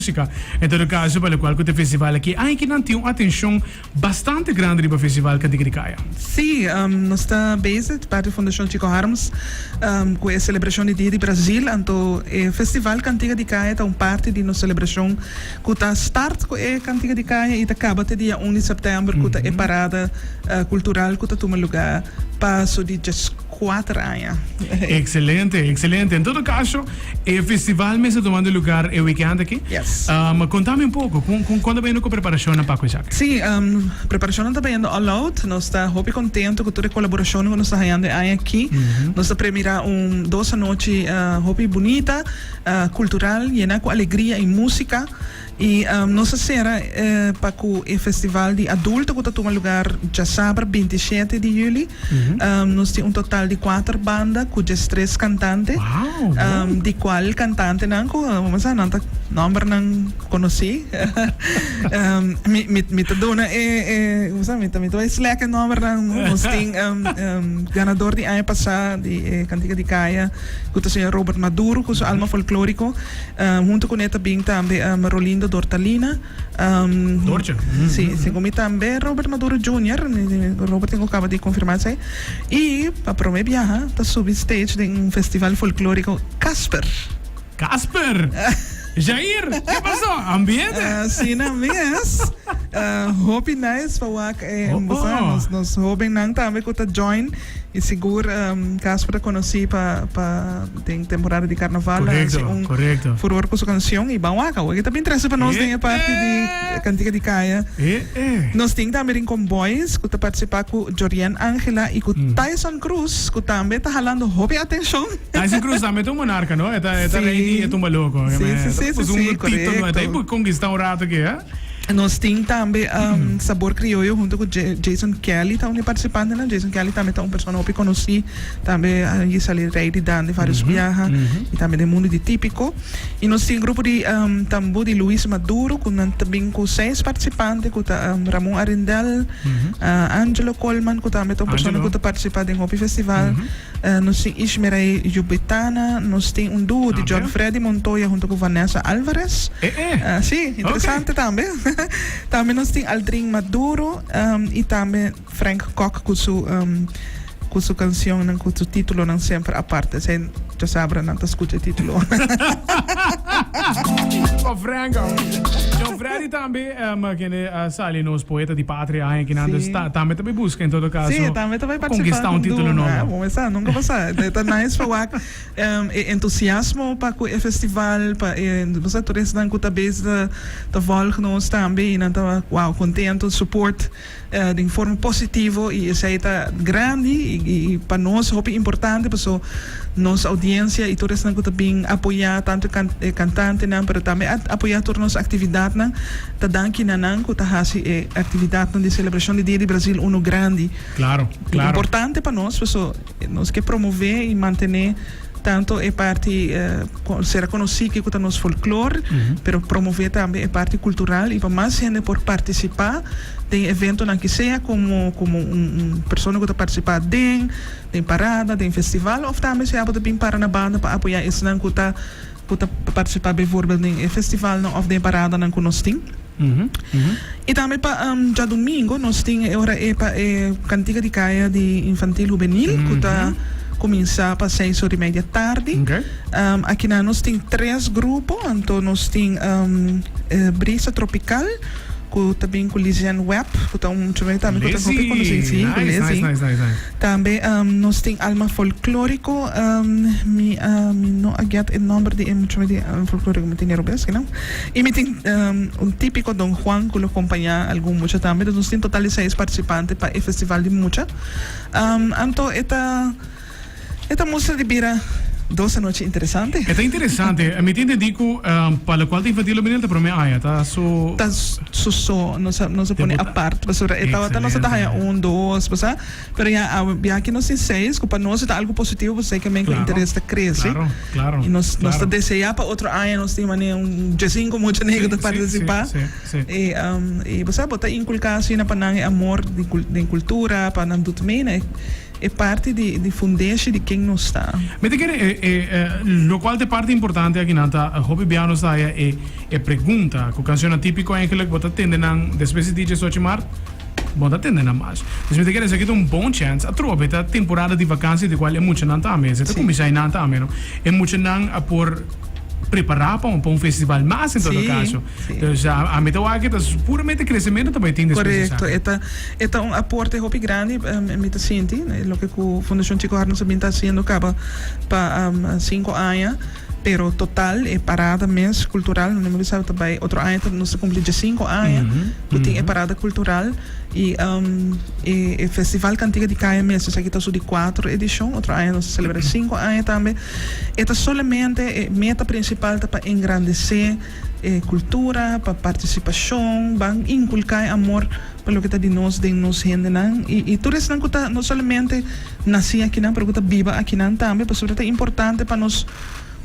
Musica. En todo caso, pa locual cu ta e festival aki, aunke nan tin un atencion bastante grandi riba festival Cantica di Caya. Sí, nos ta bezig di parti Fundacion Chico Harms cu e celebracion di Dia di Brasil. Anto e festival Cantica di Caya ta un parti di nos celebracion cu ta start cu e Cantica di Caya y ta caba te dia un di september cu ta e parada cultural cu ta tuma lugar paso di 14 aña. Excelente, excelente. En todo caso, e festival mes ta tomando lugar e weekend aki. Yes. Um, contame un poco, con, con, con ta bayendo cu preparacionnan pa cu esaki? Sí, um, preparacionnan ta bayendo all out. Nos ta hopi contento cu tur e colaboracionnan cu nos ta hayando e aña aki. Nos ta premira un dos anochi uh, hopi bunita, uh, cultural, yena cu alegria y musica. Y nos a cera pa cu e festival di adulto cu ta tuma lugar djasabra 27 di juli. Nos tin un total di cuater banda cu diestres cantante. Di cual cantantenan cu nan ta nombernan conoci. Mi ta duna e mi ta bay slek e nombernan. Nos tin ganador di aña pasa di e Cantica di Caya cu ta señor Robert Maduro cu su Alma Folklorico. Hunto cu ne ta bin tambe Rolindo Dortalina. Dortje. Si, segun mi tambe Robert Maduro Junior. Robert tin cu caba di confirma esey. Y pa prome biaha ta subi stage den un festival folklorico Casper. Casper! Jair, ke pasó? Ambiente? Asina mes. Hopi nice pa wak e nos hobennan tambe cu ta join. Y sigur Casper ta conoci pa pa den temporada di carnaval a haci un furor cu su cancion y ban wak awor ta bin trece pa nos den e parti di cantica di caya. Nos tin tambe Rincon Boys cu ta participa cu Jorien Angela y cu Tyson Cruz cu tambe ta halando hopi atencion. Tyson Cruz tambe ta un monarca no? E ta e ta rey di e tumba loco. Si si si si si E ta conquista un rato aki eh. Nos tin tambe Sabor Criollo hunto cu Jason Kelly ta un di participantenan. Jason Kelly tambe ta un persona hopi conoci, tambe a sali rey di dande varios biaha y tambe den mundo di tipico. Y nos tin grupo di tambu di Luis Maduro cu nan ta bin cu seis participante cu ta Ramon Arrindell, Angelo Colman cu tambe ta un persona cu ta participa den hopi festival. Nos tin Ishmeray Yubetana, nos tin un duo di John Freddy Montoya hunto cu Vanessa Alvarez. Si, interesante tambe. Tambe nos tin Aldrin Maduro y tambe Frank Kok cu su cu su cancionnan, cu su titulonan semper aparte. Esey djasabra nan ta scucha e titulo. Oh Frank, John Freddy tambe kende a sali nos poeta di patria aña kinan, dus tambe ta bay busca en todo caso. Sí, tambe ta bay participa. Conquista un titulo nobo. Ah, bo sa, nunca bo sa. Ta nice pa wak e entusiasmo pa cu e festival, pa e, bo sa, tur esnan cu ta bezig ta volg nos tambe y nan ta, wow, contento, support den forma positivo y esey ta grandi y pa nos hopi importante paso nos audiencia y tur esnan cu ta bin apoya tanto e cantantenan pero tambe apoya tur nos actividadnan. Ta danki na nan ku ta hasi e aktividatnan di selebrashon di Dia di Brasil unu grandi. Klaro, klaro. Importante pa nos, paso nos ke promové i mantené tanto e parti sera konosí kiko ta nos folklor, pero promové tambe e parti kultural i pa mas hende por partisipá den eventonan ki sea komo komo un persona ku ta partisipá den den parada, den festival òf tambe sea bo ta bin para na banda pa apoyá esnan ku ta Ku ta partisipá bijvoorbeeld den e festivalnan òf den e paradanan ku nos tin. I tambe pa djadumingu nos tin e ora e pa e kantika di kaya di infantil hubenil ku ta kuminsá pa seis ora i media tardi. Akinan nos tin tres grupo, anto nos tin Brisa Tropical ku ta bin ku Liziane Webb ku ta un muchacho tambe ku ta hopi konosí. Lizzy! Nice, nice, nice, nice. Tambe nos tin Alma Folklorico, mi mi no a get e nomber di e muchacho di Alma Folklorico, mi tin e robes kinan. Y mi tin un tipico Don Juan cu lo compaña algun mucha tambe. Dus nos tin total di seis participante pa e festival di mucha. Anto e ta e ta mustra di bira dos anochi interesante. E ta interesante. Mi tin entendí cu pa locual ta infantil lo bini ta prome aña, ta su. Ta su so, nos a nos a pone apart pasobra e tabata nos a ta haya un, dos, bo sa. Pero ya awe biaha nos tin seis ku pa nos e ta algu positivo pasobra esei ke men ku interes ta krese. I nos nos ta deseá pa otro aña nos tin manera un diesinko mucha nega ta partisipá. I i bo sa bo ta inkulká asina pa nan e amor di den kultura pa nan dut mee na e. E parti di di fundeshi di ken nos ta. Mi ta kere e e locual ta e parti importante akinan ta hopi bia nos ta haya e e pregunta cu cancionnan tipico eigenlijk bo ta tende nan despues di diesocho maart bo no ta tende nan mas. Dus mi ta kere esaki ta un bon chance atrobe ta temporada di vakantie di cual e muchanan tambe esei ta cuminsa einan tambe no e muchanan a por prepara pa un pa un festival mas en todo caso. Dus ami ta wak ta puramente crecemento ta bay tin despues di esaki. Correcto e ta E ta un aporte hopi grandi, mi ta sinti, loke ku Fundashon Chico Harms a bin ta hasiendo kaba pa sinku aña, pero total e parada mes kultural, no mi bisa ta bai otro aña ta nos ta kumpli diesinku aña ku tin e parada kultural i e festival Kantiga di Kaya mes esaki ta su di kuater edishon, otro aña nos ta selebrá sinku aña tambe. E ta solamente e meta prinsipal ta pa engrandesé e kultura, pa partisipashon, ban inkulká e amor pa loke ta di nos den nos hendenan i i tur esnan ku ta no solamente nasí akinan pero ku ta biba akinan tambe pasobra ta importante pa nos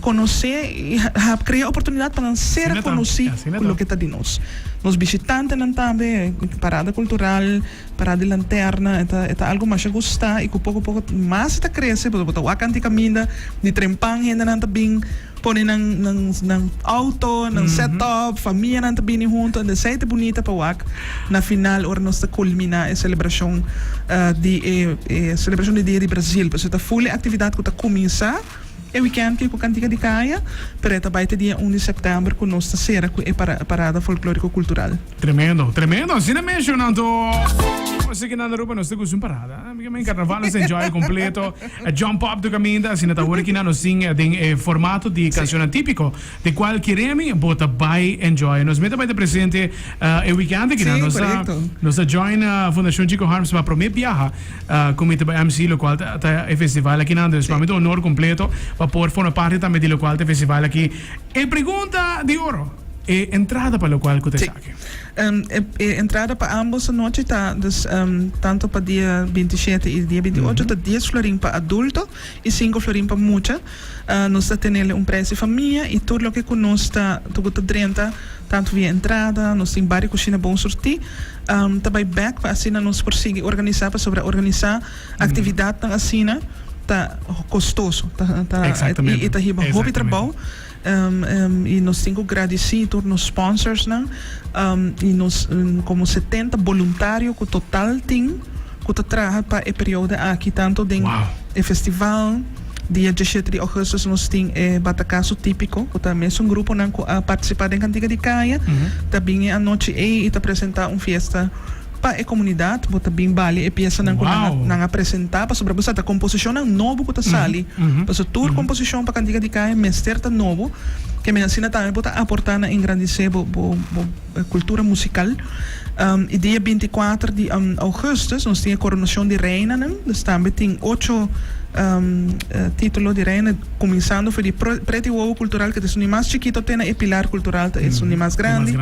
konosé i krea oportunidat pa nan ser konosí ku loke ta di nos. Nos bishitantenan tambe, parada kultural, parada di lanterna e ta e ta algu masha gustá i ku poko poko mas e ta krese pasobra bo ta wak anti kaminda di trempan hendenan ta bin Pone nan nan nan auto, nan set up, famianan ta bini hunto en esei ta bunita pa wak na final ora nos ta culmina e celebracion di e e celebracion di dia di Brazil. Pasobra ta full e actividad cu ta cuminsa e weekend aki cu Cantica di Caya, pero e ta bay te dia un di september cu nos ta cera cu e parada folklorico cultural. Tremendo, tremendo. Asina menciona anto. Nos aki na Aruba nos ta gusta un parada. Mi carnaval nos ta enjoy completo. E Jump Up do Caminda asina ta awor aki nan nos tin den e formato di cancionnan tipico di cual Kiremi bo ta bay enjoy. Nos meta bay ta presente e weekend aki nan. Nos ta nos ta join Fundacion Chico Harms pa prome biaha cu mi ta bay MC locual ta e festival aki nan. Dus pa mi ta honor completo pa por forma parti tambe di locual ta e festival aki. E pregunta di oro, e entrada pa locual cu ta esaki? E entrada pa ambos anochi ta dus tanto pa dia 27 y dia 28 ta 10 florin pa adulto y 5 florin pa mucha. Nos ta tenele un prijs di famia y tur loke cu nos ta cu ta drenta tanto via entrada, nos tin bari cushina bon surti, ta bay bek pa asina nos por sigui organisa pasobra organisa actividadnan asina ta costoso ta ta y ta hiba hopi trabou. Y nos tin cu gradici tur nos sponsorsnan y nos como 70 boluntario cu total tin cu ta traha pa e periodo aki tanto den e festival. Dia diesshete di augustus nos tin e Batacaso Tipico cu ta mesun gruponan cu a participa den Cantica di Caya ta bin e anochi ey y ta presenta un fiesta pa e comunidad. Bo ta bin bali e piesanan cu nan a presenta pasobra bo sa ta composicionnan nobo cu ta sali. Pasobra tur composicion pa Cantica di Caya mester ta nobo. Ke men asina tambe bo ta aporta na engrandece bo bo cultura musical. Y dia 24 di augustus nos tin e coronacion di reinanan. Dus tambe tin ocho titulo di reina cuminsando for di Preti Wowo Cultural cu ta esun di mas chikito te na e Pilar Cultural ta esun di mas grandi.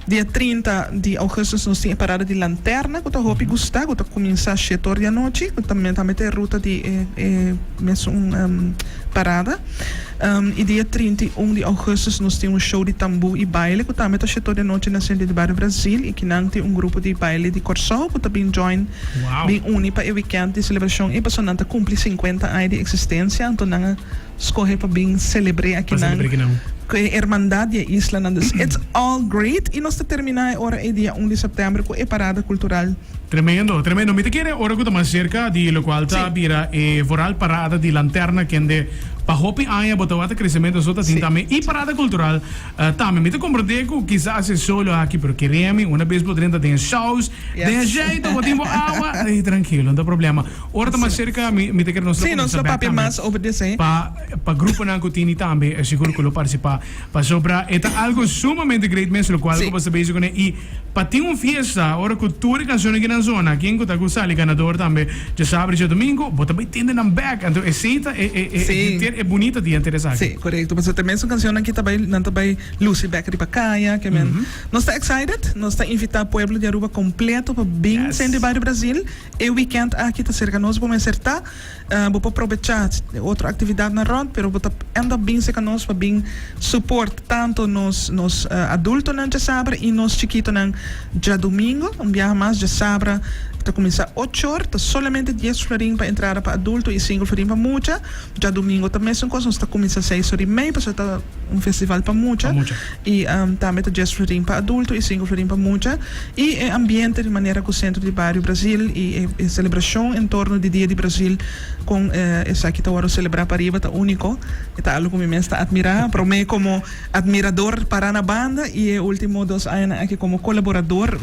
Dia 30 di augustus nos tin e parada di lanterna ku ta hopi gusta ku ta kuminsá shete or di anochi ku tambe ta e ruta di e e mesun parada. I dia 31 di augustus nos tin un show di tambú i baile ku tambe ta shete or di anochi na Sentro di Bario Brasil i kinan tin un grupo di baile di Kòrsou ku ta bin join bin uni pa e wikènt di selebrashon ei pasobra nan ta kumpli 50 aña di eksistensia anto nan a Scoge pa bin celebre akinan cu e hermandad di e islanan. Dus it's all great y nos ta termina e ora ey dia un di september cu e parada cultural. Tremendo, tremendo. Mi ta kere ora cu ta mas cerca di locual ta bira e vooral parada di lanterna kende pa hopi aña bo ta wak ta crecemento so ta tin tambe y parada cultural tambe. Mi ta comprende cu kisas e solo aki pero kere mi una bes bo drenta den e saus, den e jeito bo tin bo awa, ey trankilo no ta problema. Ora ta mas cerca mi mi ta kere nos lo Sí, nos cuminsa lo bek papia tambe mas over di esei. pa pa gruponan cu tini tambe e sigur cu lo participa pasobra e ta algo sumamente great mes locual Sí. cu bo ta bezig cune y pa tin un fiesta ora cu tur e cancionnan kinan zona ken cu ta cu sali ganador tambe djasabra y djadomingo bo ta bay tende nan bek anto esey ta e e e Sí. henter. e bunita di henter esaki. Sí, korekto. Pasobra ta e mesun kanshonnan ki ta bai, nan ta bai lusi bèk riba kaya. Ke men nos ta excited, nos ta invitá pueblo di Aruba kompleto pa bin Centro di Bario Brasil. E weekend aki ta serka nos, bo mester ta. Bo por probechá otro aktividatnan rònt, pero bo ta end up bin serka nos pa bin support tanto nos nos adultonan djasabra i nos chikitonan djadumingo. Un biaha mas djasabra ta kuminsá ochor, ta solamente dies florin pa entrada pa adulto i sinku florin pa mucha. Djadumingo ta mesun kos, nos ta kuminsá seis or i mei pasobra ta un festival pa mucha i tambe ta dies florin pa adulto i sinku florin pa mucha. I e ambiente di manera ku Sentro di Bario Brazil i e selebrashon en torno di Dia di Brazil kon esaki ta wòrdu selebrá pariba ta úniko. E ta algu ku mi mes ta atmirá, promé komo atmirador pará na banda i e último dos añanan aki komo kolaborador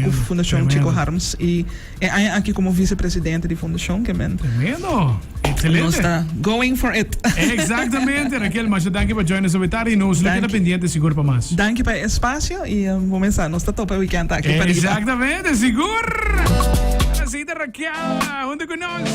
ku Fundashon Chico Harms i E aña aki como vicepresidente di fundacion ke men. Tremendo! Excelente! Nos ta going for it! Exactamente! Raquel, masha danki pa join nos awe tardi y nos lo keda pendiente sigur pa mas. Danki pa e espacio y bo mesa nos ta topa e weekend aki pariba. Exactamente! Sigur! Así ta Raquel hunto cu nos.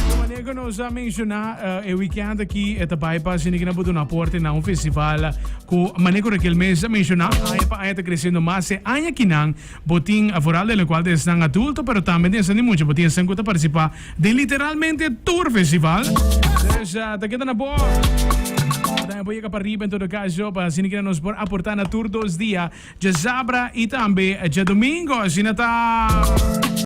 Di manera cu nos a menciona e weekend aki e ta bay pa asina ki nan por duna aporte na un festival cu manera cu Raquel mes a menciona aña pa aña ta creciendo mas e aña kinan Bo tin vooral den locual ta esnan adulto, pero tambe den esnan di mucha. Bo tin esnan cu ta participa den literalmente tur festival. Dus ta keda na bo. Bo por yega pariba en todo caso pa asina kina nos por aporta na tur dos dia, djasabra y tambe djadomingo. Asina ta.